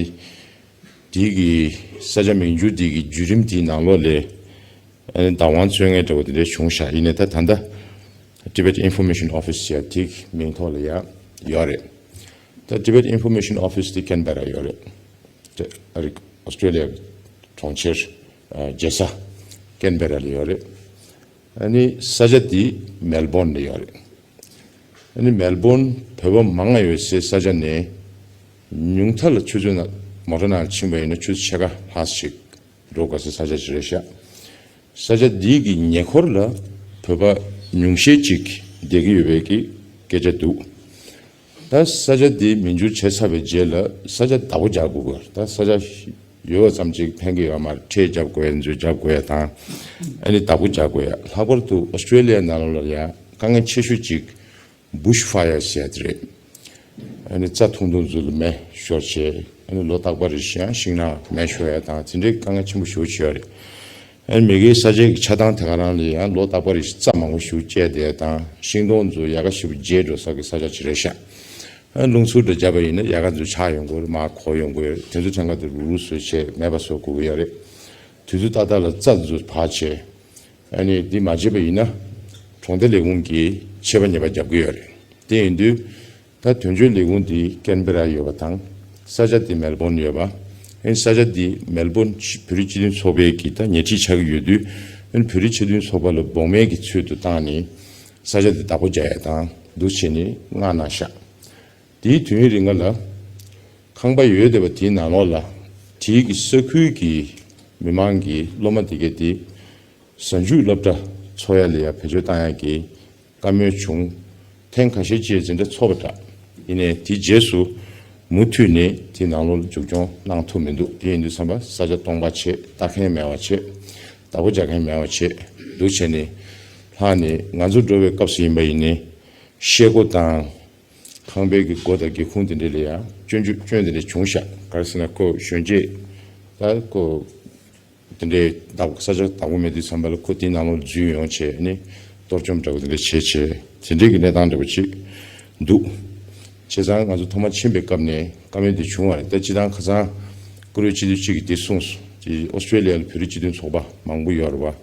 འདི་གི་ས་ཆ་མིང་བསྒྱུར་འདི་གི་བརྒྱུད་རིམ་འདིའི་ནང་ལོགས་ལ་ཨ་ནི་བདག་དབང་རྩོད་མཁན་འདྲ་བོ་དེ་འདྲ་བྱུང་ཤག་ཡིན་ནའི་ད་ད་ལྟ་Tibet Information Office ཟེར་ཡ་དེའི་མིང་ཐོག་ལ་ཡ་ཡོད་རེད། ད་Tibet Information Office དེ་ཀེན་བེ་ར་ཡོད་རེད། ཨ་རི་ཨོ་སི་ཀྲེ་ལི་ཡ་གྲོང་ཁྱེར་ཨ་རྒྱལ་ས་ཀེན་བེ་ར་ལ་ཡོད་རེད། ཨ་ནི་ས་ཆ་དེ་མེལ་བོན་ལ་ཡོད་རེད། ཨ་ནི་མེལ་བོན་བོད་པ་མང་ང་ཡོད་སའི་ས་ཆ་ནས་ཉུང་མཐའ་ལ་ཆུ་ཚོད་ན་མོ་ཊ་ནང་ཕྱིན་པ་ཡིན་ན་ཆུ་ཚོད་ཕྱེད་ཀ་ལྷག་ཞིག་འགྲོ་དགོས་སའི་ས་ཆ་ཅིག་རེད་ཤག་ས་ཆ་འདི་གི་ཉེ་འཁོར་ལ་བོད་པ་ཉུང་ཤས་ཅིག་བསྡད་ཀྱི་ཡོད་པའི་གི་སྐད་ཆ་འདུག་ད་ས་ཆ་འདི་མི་འགྱུར་བྱས་ཚར་བའི་རྗེས་ལ་ས་ཆ་བདག་པོ་རྒྱག་དགོས་པ། ད་ས་ཆ་ཡོད་པ་ཙམ་ཅིག་ཕན་གྱི་ཡོད་མ་རེད། ཁྲལ་རྒྱབ་དགོས་ཡ་ཚོ་རྒྱབ་དགོས་ཡ་དང་། ཨ་ནི་བདག་པོ་རྒྱག་དགོས་ཡ། ལྷག་པར་དུ་ཨོ་སི་ཀྲེ་ལི་ཡ་ནང་ལོགས་ལ་ཡ་དཀའ་ངལ་ཆེ་ཤོས་ཅིག་བུཤ་ཕ་ཡར་ཟེར་ཡ་དེ་རེད། ཨ་ནི་རྩྭ་ཐུང་ཐུང་ཚོ་ལ་མེ་ཤོར་བྱས། ཨ་ནི་ལོ་རྟག་པར་རེ་བཞིན་ཡང་ཤིང་ནགས་མེ་ཤོར་ཡ་དང་དེ་འདྲའི་དཀའ་ངལ་ཆེན་པོ་ཞེ་པོ་ཅིག་ཡོད་རེད། ཨ་ནི་མི་སྒེར་ས་ཆའི་ཆགས་སྟངས་དེ་ག་རང་ལ་ཡང་ལོ་རྟག་པར་རེ་བཞིན་རྩྭ་མང་པོ་ཞེ་པོ་བཅད་བསྡད་ཡ་དང་ཤིང་སྡོང་ཚོ་ཡལ་ག་ཞེ་པོ་རྒྱས་འགྲོ་ས་གི་ས་ཆ་ཅིག་རེད་ཤག་ཨ་ནི་རླུང་འཚུབ་འདྲ་བརྒྱབ་པ་ཡིན་ན་ཡལ་ག་ཚོ་ཆག་ཡོང་གི་ཡོད་རེད། མར་གོག་ཡོང་གི་ཡོད་རེད། དེ་ཚོ་ཐད་ཀར་དུ་རུག་རུག་བཟོས་བྱས་མེད་པ་བཟོ་དགོས་ཀྱི་ཡོད་རེད། དུས་ཚོད་ཏག་ཏག་ལ་རྩྭ་ཚོ་ཕར་བྱས། ཨ་ནི་འདི་མ་བྱས་པ་ཡིན་ན་གྲོང་སྡེ་ལས་ཁུངས་ཀྱིས་ཆད་པ་ཉེས་པ་རྒྱབ་ཀྱི་ཡོད་རེད། དེ་ཡིན་དུས་ད་དོན་གཅོད་ལས་ཁུངས་འདི་ཀེན་བེ་ར་ཡོད་པ་དང་ས་ཆ་འདི་མེལ་བོན་ཡོད་པ། ཨ་ནི་ས་ཆ་འདི་མེལ་བོན་བོད་རིགས་སྤྱི་མཐུན་ཚོགས་པའི་གི་ད་ཉེ་འཁྲིས་ཆགས་ཀྱི་ཡོད་དུས། ཨ་ནི་བོད་རིགས་སྤྱི་མཐུན་ཚོགས་པ་ལ་དབང་མེད་ཀྱི་ཚུལ་དུ་བཏང་ནས་ས་ཆ་འདི་བདག་པོ་རྒྱག་ཡ་དང་འདུག་བྱས་ནས་མངགས་གནང་ཤག་དེའི་དུས་ཡུན་རིང་ང་ལ་ཁང་པ་ཡོད་བསྡད་པ་དེའི་ནང་ལོགས་ལ་དེའི་གི་ས་ཁུལ་གྱི་མི་མང་གི་སློབ་མ་དེ་གས་དེ་གཟའ་མཇུག་སློབ་གྲྭ་འཚོགས་ཡ་ལ་ཡ་བེད་སྤྱོད་བཏང་ཡ་གི་བཀའ་མོལ་བྱུང་། ཐེངས་ཁ་ཤས་ཅིག་འཛིན་གྲྭ་འཚོགས་པ་འདྲ། ཡིན་ནའི་དེའི་རྗེས་སུ་མུ་མཐུད་ནས་དེའི་ནང་ལོགས་ལ་མཇུག་སྐྱོང་གནང་ཐུབ་མི་འདུག་དེ་ཡིན་དུས་ཙམ་པ་ས་ཆ་སྟོང་པ་བྱས། ལྟ་མཁན་མེད་པ་བྱས། བདག་པོ་རྒྱག་མཁན་མེད་པ་བྱས་འདུག་བྱས་ནས། ལྷག་ནས་ང་ཚོ་འགྲོ་བའི་སྐབས་སུ་ཡིན་པ་ཡིན་ནའི་ཤེལ་སྒོ་དང་། ཁང་པའི་གི་སྒོ་དང་སྒེའུ་ཁུང་དེ་འདྲ་ལ་ཡང་སྐྱོན་བརྗོད་སྐྱོན་དེ་འདྲ་བྱུང་ཤག་ག་རེ་ཟེར་ན་ཁོ་གཞོན་སྐྱེས་ད་ཁོ་དེ་འདྲའི་བདག་ས་ཆ་བདག་པོ་མེད་དུས་ཙམ་པ་ལ་ཁོ་དེའི་ནང་ལོགས་འཛུལ་ཡོང་བྱས་ནས་གཏོར་བཅོམ་འདྲ་བོ་དེ་འདྲ་བྱས་བྱས་དེ་འདྲའི་གི་གནས་སྟངས་འདྲ་བོ་ཅིག་འདུག་བྱས་ཙང་ང་ཚོ་ཐོག་མ་ཕྱིན་པའི་སྐབས་ནས་བཀའ་མོལ་འདི་བྱུང་བ་རེད། ད་སྤྱིར་བཏང་ཁ་སང་བཀུར་འོས་སྤྱི་འཐུས་གཅིག་གིས་འདི་གསུངས་སོང་། དེ་ཨོ་སི་ཀྲེ་ལི་ཡ་ལ་བོད་རིགས་སྤྱི་མཐུན་ཚོགས་པ་མང་པོ་ཡོད་རེད་བ།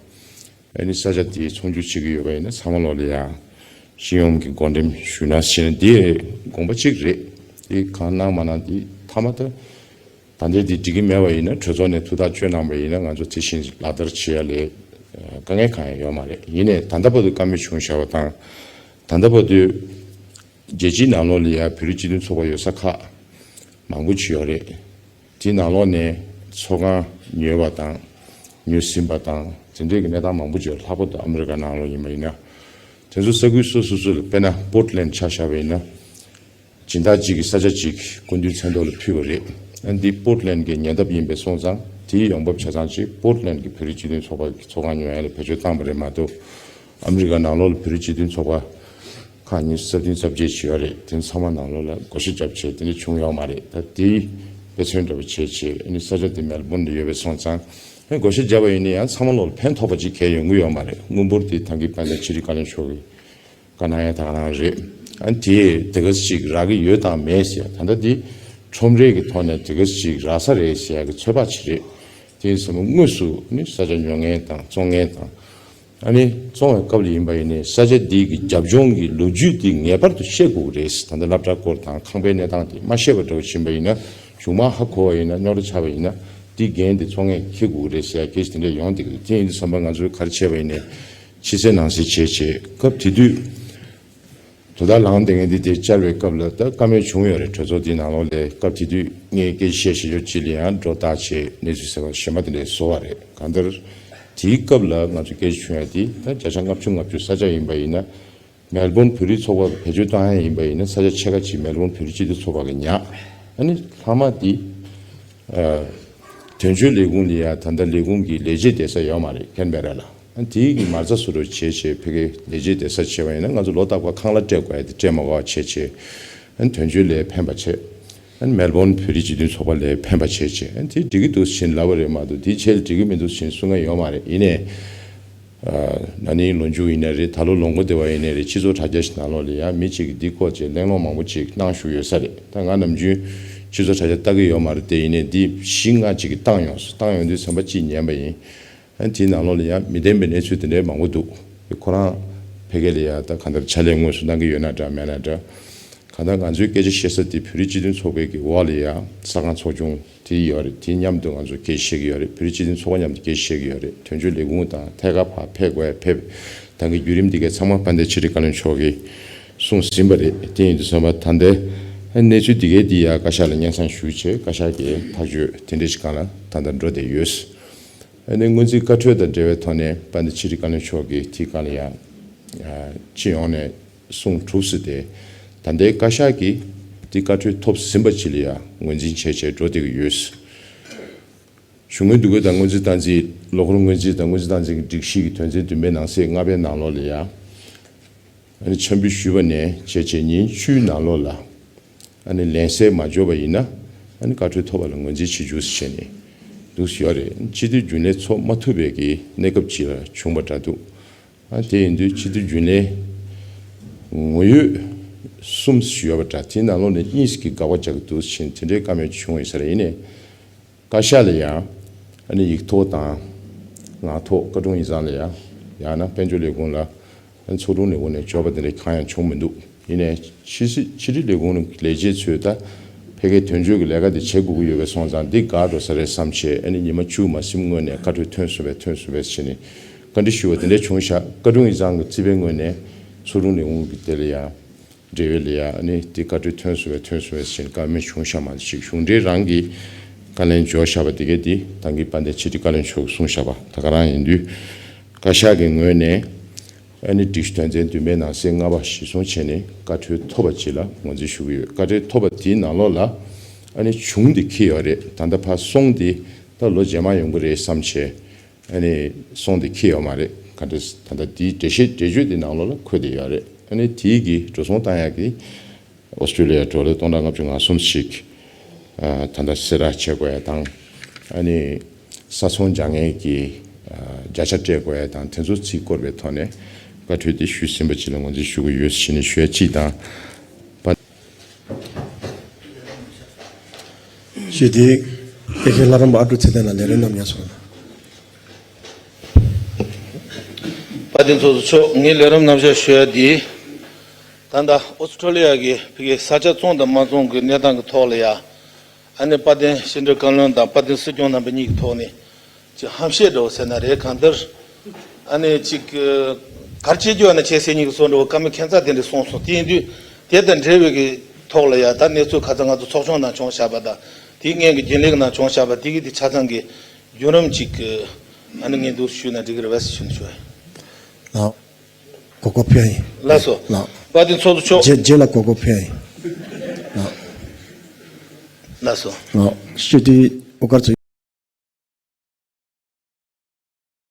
ཨ་ནི་ས་ཆ་དེའི་ཚོང་སྒྱུར་བྱེད་ཀྱི་ཡོད་པ་ཡིན་ན་ཚང་མ་ལོག་ལ་ཡ་སྤྱི་ཡོངས་ཀྱི་བགོ་འགྲེམས་ཞུས་ན་ཞེས་ན་འདི་དགོངས་པ་གཅིག་རེད། དེ་གང་གནང་མ་གནང་དེ་མཐའ་མ་ད་ད་ལྟའི་དེ་འགྲིག་གི་མེད་པ་ཡིན་ན་གྲོས་ཚོགས་ནས་ཐུགས་ཐག་གཅོད་གནང་པ་ཡིན་ན་ང་ཚོ་དེ་བཞིན་ལག་བསྟར་བྱེད་ཡ་ལས་དཀའ་ངལ་གང་ཡང་ཡོད་མ་རེད། ཡིན་ནའི་ད་ལྟ་བར་དུ་བཀའ་མོལ་བྱུང་བཞག་པ་དང་། ད་ལྟ་བར་དུ་རྒྱལ་སྤྱིའི་ནང་ལོགས་ལ་ཡ་བོད་རིགས་སྤྱི་མཐུན་ཚོགས་པ་ཡོད་ས་ཁག་མང་པོ་ཅིག་ཡོད་རེད། དེའི་ནང་ལོགས་ནས་ཚོགས་ཁང་ཉོས་པ་དང་ཉོས་ཟིན་པ་དང་དེ་འདྲའི་གི་གནས་སྟངས་མང་པོ་ཅིག་ཡོད། ལྷག་པར་དུ་ཨ་མི་རི་ཀ་ནང་ལོགས་ཡིན་པ་ཡིན་ན། དེ་ཚོ་ས་ཁུལ་སོ་སོ་སོ་ལ་དཔེར་ན་པོར་ཊི་ལེན་ཌི་ཆ་བཞག་པ་ཡིན་ན། སྦྱིན་བདག་གཅིག་གིས་ས་ཆ་གཅིག་སྐུ་མདུན་མཚན་ཐོག་ལ་ཕུལ་བ་རེད། ཨ་ནི་འདི་པོར་ཊི་ལེན་ཌི་གི་ཉེ་འདབས་ཡིན་པས་སོང་ཙང་དེའི་ཡོང་འབབ་ཆ་ཚང་གཅིག་པོར་ཊི་ལེན་ཌི་གི་བོད་རིགས་སྤྱི་མཐུན་ཚོགས་པ་གི་ཚོགས་ཁང་ཉོ་ཡ་ལ་བེད་སྤྱོད་བཏང་བ་རེད་མ་གཏོགས། ཨ་མི་རི་ཀ་ནང་ལོགས་ལ་བོད་རིགས་སྤྱི་མཐུན་ཚོགས་པ་ཁག་ཉི་ཤུ་རྩ་བདུན་རྩ་བརྒྱད་ཅིག་ཡོད་རེད། དེ་ཚང་མ་ནང་ལོགས་ལ་བགོ་བཤའ་བརྒྱབ་བྱས་དེ་འདྲ་བྱུང་ཡོད་མ་རེད། ད་དེའི་དཔེ་མཚོན་འདྲ་པོ་བྱས་བྱས་ཨ་ནི་ས་ཆ་དེ་མེལ་བོན་ལ་ཡོད་པས་སོང་ཙང་ཨ་ནི་བགོ་བཤའ་བརྒྱབ་པ་ཡིན་ན་ཡང་ཚང་མ་ལོགས་ལ་ཕན་ཐོགས་པ་ཅིག་གང་ཡང་ཡོང་གི་ཡོད་མ་རེད། དངུལ་འབོར་དེ་ད་གིན་དཔལ་ལྡན་ཕྱི་དྲིལ་བཀའ་བློན་མཆོག་གིས་བཀའ་གནང་ཡ་དེ་ག་རང་རེད། ཨ་ནི་དེས་དེ་ག་ཅིག་རག་གི་ཡོད་དང་མེད་ཟེར་ད་ལྟ་འདི་ཁྲོམ་རའི་གི་ཐོག་ནས་དེ་ག་ཅིག་རག་ས་རེད་ཟེར་ཡ་གི་ཚོད་དཔག་ཅིག་རེད། དེ་ཡིན་ཙང་དངོས་སུ་ནི་ས་ཆ་ཉོ་མཁན་དང་བཙོང་མཁན་དང་། ཨ་ནི་བཙོང་བའི་སྐབས་ལ་ཡིན་པ་ཡིན་ནའི་ས་ཆ་འདི་གི་རྒྱབ་ལྗོངས་ཀྱི་ལོ་རྒྱུས་འདི་ངེས་པར་དུ་ཤེས་དགོས་ཀྱི་རེད། ད་ལྟ་སློབ་གྲྭ་སྐོར་དང་ཁང་པའི་གནས་སྟངས་དེ་མ་ཤེས་པ་འདྲ་བོ་ཕྱིན་པ་ཡིན་ན་ གཞུང་མང་ཧ་གོ་བ་ཡིན་ན། རྙོག་དྲ་ཆགས་པ་ཡིན་ན་དེའི་འགན་དེ་ཚོགས་ངས་འཁྱེར་དགོས་ཀྱི་རེད་ཟེར་ཡ་སྐད་ཆ་དེ་འདྲ་ཡོང་བསྡད་ཀྱི་འདུག་དེ་ཡིན་དུས་ཙམ་པ་ང་ཚོས་ག་རེ་བྱས་པ་ཡིན་ནའི་ཕྱི་གསལ་ནང་གསལ་བྱས་བྱས། སྐབས་དེ་དུས་དོ་བདག་ལངས་བསྡད་མཁན་འདི་དེ་བཅར་བའི་སྐབས་ལ་ད་བཀའ་མོལ་བྱུང་ཡོད་རེད། གྲོས་ཚོགས་འདིའི་ནང་ལོགས་ལ་སྐབས་དེ་དུས་ངས་སྐད་ཆ་བཤད་བཤད་ཕྱོགས་གཅིག་ལ་ཡང་སྒྲོ་བཏགས་བྱས་གནས་ཚུལ་གསར་པ་གཞན་པ་དེ་འདྲ་བཟོ་བ་རེད། གང་ལྟར་དེའི་སྐབས་ལ་ང་ཚོ་སྐད་ཆ་བྱུང་ཡ་དེ་ད་བརྒྱ་ཆ་ལྔ་བཅུ་ང་བཅུ་ས་ཆ་ཡིན་པ་ཡིན་ན། མེལ་བོན་བོད་རིགས་ཚོགས་པ་བེད་སྤྱོད་བཏང་ཡ་ཡིན་པ་ཡིན་ན་ས་ཆ་ཕྱེད་ཀ་ཅིག་མེལ་བོན་བོད་རིགས་སྤྱི་མཐུན་ཚོགས་པ་གིས་ཉར། ཨ་ནི་ལྷག་མ་དེ་ཨ། དོན་གཅོད་ལས་ཁུངས་ལ་ཡ་ད་ལྟ་ལས་ཁུངས་ཀྱི་ལས་བྱེད་བསྡད་ས་ཡོད་མ་རེད། ཁེན་བེ་ར་ལ། ཨ་ནི་དེའི་གི་མ་རྩ་བཟོ་འདྲ་བྱས་བྱས་ཕ་གིའི་ལས་བྱེད་བསྡད་ས་བྱས་པ་ཡིན་ན་ང་ཚོ་ལོ་རྟག་པར་ཁང་གླ་སྤྲད་དགོས་ཡ་དེ་སྤྲད་མ་དགོས་པ་བྱས་བྱས། ཨ་ནི་དོན་གཅོད་ལ་ཕན་པ་བྱས། ཨ་ནི་མེལ་བོན་བོད་རིགས་སྤྱི་མཐུན་ཚོགས་པ་ལ་ཕན་པ་བྱས་བྱས། ཨ་ནི་དེ་འགྲིག་གི་འདུག་ཟེར་ལབ་པ་རེད་མ་གཏོགས་དེའི་ཆེད་ལ་འགྲིག་གི་མི་འདུག་ཟེར་གསུང་མཁན་ཡོད་མ་རེད། ཡིན་ནའི། ཨ། ན་ནིང་ལོ་མཇུག་ཡིན་ནའི་རེད། ད་ལོ་ལོ་མགོ་བདེ་བ་ཡིན་ནའི་རེད། སྤྱི་ཚོགས་དྲ་རྒྱ་ཞིག་ནང་ལོགས་ལ་ཡང་མི་གཅིག་གིས་འདི་སྐོར་བྱས་གླེང་སློང་མང་པོ་ཅིག་གནང་བཞུགས་ཡོད་ས་རེད། ད་ང་ནམ་རྒྱུན་སྤྱི་ཚོགས་དྲ་རྒྱ་ལྟ་གི་ཡོད་མ་རེད་དེ། ཡིན་ནའི་འདི་བཞི་ལྔ་ཅིག་གིས་བཏང་ཡོང་སོང་། བཏང་ཡོང་དུས་ཚན་པ་གཅིག་ཉན་པ་ཡིན། ཨ་ནི་དེའི་ནང་ལོགས་ལ་ཡང་མི་བདེན་པའི་གནས་ཚུལ་དེ་འདྲའི་མང་པོ་འདུག་ཁོ་རང་ཕ་གི་ལ་ཡང་ད་གང་ལྟར་ཕྱག་ལས་དངོས་སུ་གནང་གི་ཡོད་ན་འདྲ་མེད་ན་འདྲ། གང་ལྟར་ང་ཚོའི་སྐད་ཆ་བཤད་ས་དེ་བོད་རིགས་སྤྱི་མཐུན་ཚོགས་པའི་གི་འོག་ལ་ཡང་ས་ཁང་ཚོགས་ཆུང་དེ་ཡོད་རེད། དེ་མཉམ་དུ་ང་ཚོ་སྐད་ཆ་བཤད་ཀྱི་ཡོད་རེད། བོད་རིགས་སྤྱི་མཐུན་ཚོགས་པ་མཉམ་དུ་སྐད་ཆ་བཤད་ཀྱི་ཡོད་རེད། དོན་གཅོད་ལས་ཁུངས་དང་ཐད་ཀར་ཕར་ཕེབས་དགོས་ཡ་ཕེབས། ད་གི་བརྒྱུད་རིམ་འདི་གའི་ཚང་མ་དཔལ་ལྡན་ཕྱི་དྲིལ་བཀའ་བློན་མཆོག་གིས་གསུངས་ཟིན་པ་རེད། དེ་ཡིན་དུས་ཙམ་པ་ད་ལྟའི་གནས་ཚུལ་འདི་གའི་འདི་ཡ་བཀའ་ཤག་ལ་སྙན་སེང་ཞུས་བྱས་བཀའ་ཤག་གིས་ཐག་གཅོད་དེ་འདྲ་ཞིག་སྒང་ལ་ད་ལྟ་འགྲོ་བསྡད་ཡོད། ཨ་ནི་སྔོན་རྩིས་བཀའ་འཁྲོལ་དང་འབྲེལ་བའི་ཐོག་ནས་དཔལ་ལྡན་ཕྱི་དྲིལ་བཀའ་བློན་མཆོག་གིས་དེའི་སྒང་ལ་ཡང་སྤྱི་ཡོངས་ནས་གསུངས་གྲུབ་ཟིན་ཏེ། ད་ལྟའི་བཀའ་ཤག་གིས་དེ་བཀའ་འཁྲོལ་ཐོབ་ཟིན་པ་ཅིག་ལ་ཡང་ངོས་འཛིན་བྱས་བྱས་འགྲོ་བསྡད་ཀྱི་ཡོད། གཞུང་དངུལ་བསྡུ་སྐོར་དང་སྔོན་རྩིས་སྟངས་འཛིན། ལོ་འཁོར་སྔོན་རྩིས་དང་སྔོན་རྩིས་སྟངས་འཛིན་གྱི་སྒྲིག་གཞི་གི་དོན་ཚན་བདུན་པའི་ནང་གསེས་ལྔ་པའི་ནང་ལོགས་ལ་ཡང་། ཨ་ནི་འཆར་འབུལ་ཞུས་པ་ནས་བྱས་བྱས་ཉིན་བཅུའི་ནང་ལོགས་ལ་ཨ་ནི་ལན་གསལ་མ་འབྱོར་བ་ཡིན་ན་ཨ་ནི་བཀའ་འཁྲོལ་ཐོབ་པ་ལ་ངོས་འཛིན་བྱེད་རྒྱུ་ཞེས་ནས་འདུག་ཡོད་རེད། སྤྱི་འཐུས་རྒྱུན་ལས་ཚོགས་མ་ཐུབ་པའི་གི་གནས་སྐབས་ཅིག་ལ་བྱུང་བ་འདྲ་འདུག་ཨ་དེ་ཡིན་དུས་སྤྱི་འཐུས་རྒྱུན་ལས་ངོ་ཡོད་གསུམ་ཞིག་ཡོད་པ་འདྲ། དེའི་ནང་ལོགས་ནས་གཉིས་ཤིག་གིས་དགག་པ་རྒྱག་གི་འདུག་ཟེར་དེ་འདྲའི་བཀའ་མོལ་བྱུང་ཡོད་ས་རེད། ཡིན་ནའི། བཀའ་ཤག་ལ་ཡང་ཨ་ནི་ཡིག་ཐོག་དང་ངག་ཐོག་བཀའ་དྲུང་ཡིག་ཚང་ལ་ཡང་། ཡང་ན་དཔལ་འབྱོར་ལས་ཁུངས་ལ། ཨ་ནི་ཚོགས་དྲུང་ལས་ཁུངས་ནས་འབྱོར་བ་དེ་འདྲ་གང་ཡང་བྱུང་མི་འདུག་ཡིན་ནའི་ཕྱི་སྲིད་ཕྱི་དྲིལ་ལས་ཁུངས་ལས་བྱེད་ཚོས་ད་ཕ་གིའི་དོན་གཅོད་ཀྱི་ལས་ཀ་དེ་བྱེད་དགོས་ཀྱི་ཡོད་པའི་སོང་ཙང་འདི་འགག་འགྲོ་ས་རེད་བསམ་བྱས། ཨ་ནི་ཉི་མ་བཅུ་མ་ཟིན་སྔོན་ནས་བཀའ་འཁྲོལ་ཐོན་སོང་བས་ཐོན་སོང་བས་ཟེར་ནས་བཀའ་འདྲི་ཞུས་པ་དེ་འདྲ་བྱུང་ཤག་བཀའ་དྲུང་ཡིག་ཚང་གི་རྩིས་པའི་ངོས་ནས་ཚོགས་དྲུང་ལས་ཁུངས་ཀྱི་དེ་ལ་ཡང་། འབྲེལ་བའི་ལ་ཡ་ཨ་ནི་དེ་བཀའ་འཁྲོལ་ཐོན་སོང་བས་ཐོན་སོང་བས་ཟེར་བཀའ་མོལ་བྱུང་ཤག་མ་གཏོགས་ཅིག་གཞུང་འབྲེལ་རང་གི་བཀའ་ལན་འབྱོར་བཞག་པ་དེ་གས་དེ་ད་གིན་དཔལ་ལྡན་ཕྱི་དྲིལ་བཀའ་བློན་མཆོག་གིས་གསུངས་བཞག་པ་ད་ག་རང་ཡིན་དུས། བཀའ་ཤག་གི་ངོས་ནས་ཨ་ནི་སྒྲིག་གཞི་དོན་ཚན་བདུན་པའི་ནང་གསེས་ལྔ་པ་གཞིར་བཟུང་བྱས་ནས་བཀའ་འཁྲོལ་ཐོབ་པ་ཅིག་ལ་ངོས་འཛིན་ཞུ་གི་ཡོད། བཀའ་འཁྲོལ་ཐོབ་པ་དེའི་ནང་ལོགས་ལ་ཨ་ནི་གཞུང་དེ་འཁྱེར་ཡོད་རེད། ད་ལྟ་ཕར་སོང་དེ་ད་ལོ་རྗེས་མ་ཡོང་གི་རེད་བསམ་བྱས། ཨ་ནི་སོང་དེ་འཁྱེར་ཡོད་མ་རེད། ག་འདྲ་ད་ལྟ་དེའི་འགྲེལ་བཤད་འགྲེལ་བརྗོད་དེ་ནང་ལོགས་ལ་འཁོད་དེ་ཡོད་རེད། ཨ་ནི་དེའི་གི་འགྲོ་སོང་བཏང་ཡག་གི་ཨོ་སི་ཀྲོ་ལི་ཡ་ཌོ་ལར་སྟོང་ཕྲག་ལྔ་བཅུ་ང་གསུམ་ཞིག་ཨ་ད་ལྟ་གསལ་བསྒྲགས་བྱེད་དགོས་ཡ་དང་། ཨ་ནི་ས་ཚོང་རྒྱག་མཁན་གྱི་ཨ་བརྒྱ་ཆ་སྤྲད་དགོས་ཡ་དང་དེ་ཚོ་ཚིག་བཀོད་པའི་ཐོག་ནས་བཀའ་འཁྲོལ་དེ་ཞུས་ཟིན་པ་ཅིག་ལ་ངོས་འཛིན་ཞུ་གི་ཡོད་ཟེར་ནས་ཞུ་ཡ་གཅིག་དང་། ཞེས་དེ་ཨེ་ཤེ་ལྷ་རམས་པ་ཨ་ཀྲུག་ཚེ་བརྟན་ལགས་ལས་རིམ་རྣམས་ཉར་སོང་། དཔལ་ལྡན་ཚོགས་གཙོ་མཆོག་ངས་ལས་རིམ་རྣམ་གཞག་ཞུ་ཡ་འདི། ད་ལྟ་ཨོ་སི་ཀྲོ་ལི་ཡ་གི་ཕ་གི་ས་ཆ་བཙོང་དང་མ་བཙོང་གི་གནས་སྟངས་ཀྱི་ཐོག་ལ་ཡ། ཨ་ནི་དཔལ་ལྡན་ཕྱི་དྲིལ་བཀའ་བློན་དང་དཔལ་ལྡན་སྲིད་སྐྱོང་རྣམ་པ་གཉིས་ཀྱི་ཐོག་ནས་ཅིག་ཧམ་བཤད་འདྲ་བོ་ཟེར་ན་རེད། གང་ལྟར་ཨ་ནི་ཅིག་ག་རེ་བྱེད་རྒྱུ་ཡོད་ན་བྱེད་ཟེར་མཁན་གྱི་བཟོ་འདྲ་བོ་བཀའ་མོལ་ཁྱད་མཚར་དེ་འདྲ་གསུངས་སོང་། དེ་ཡིན་དུས་དེ་དང་འབྲེལ་བའི་གི་ཐོག་ལ་ཡ་ད་གནས་ཚུལ་ཁ་ཚ་ང་ཚོ་ཚོགས་ཆུང་ནང་བྱུང་བཞག་པ་དང་དེའི་སྔོན་གྱི་རྒྱུན་ལས་ཀྱི་ནང་བྱུང་བཞག་པ་དེ་གི་དེ་ཆ་ཚང་གི་བརྒྱུད་རིམ་ཅིག་ཨ་ནི་ངས་འདུག་ཞུས་ན་འགྲིག་གི་རེད་བས་ཞུ་ནས་ཞུ་ཡ། ལགས། གོ་སྐབས་ཕུལ་ཡ་ཡིན། ལགས་སོ། ལགས། དཔལ་ལྡན་ཚོགས་གཙོ་མཆོག་རྗེས་རྗེས་ལ་གོ་སྐབས་ཕུལ་ཡ་ཡིན། ལགས། ལགས་སོ། ལགས། སྤྱི་འཐུས་དབུ་དཀར་ཚོ།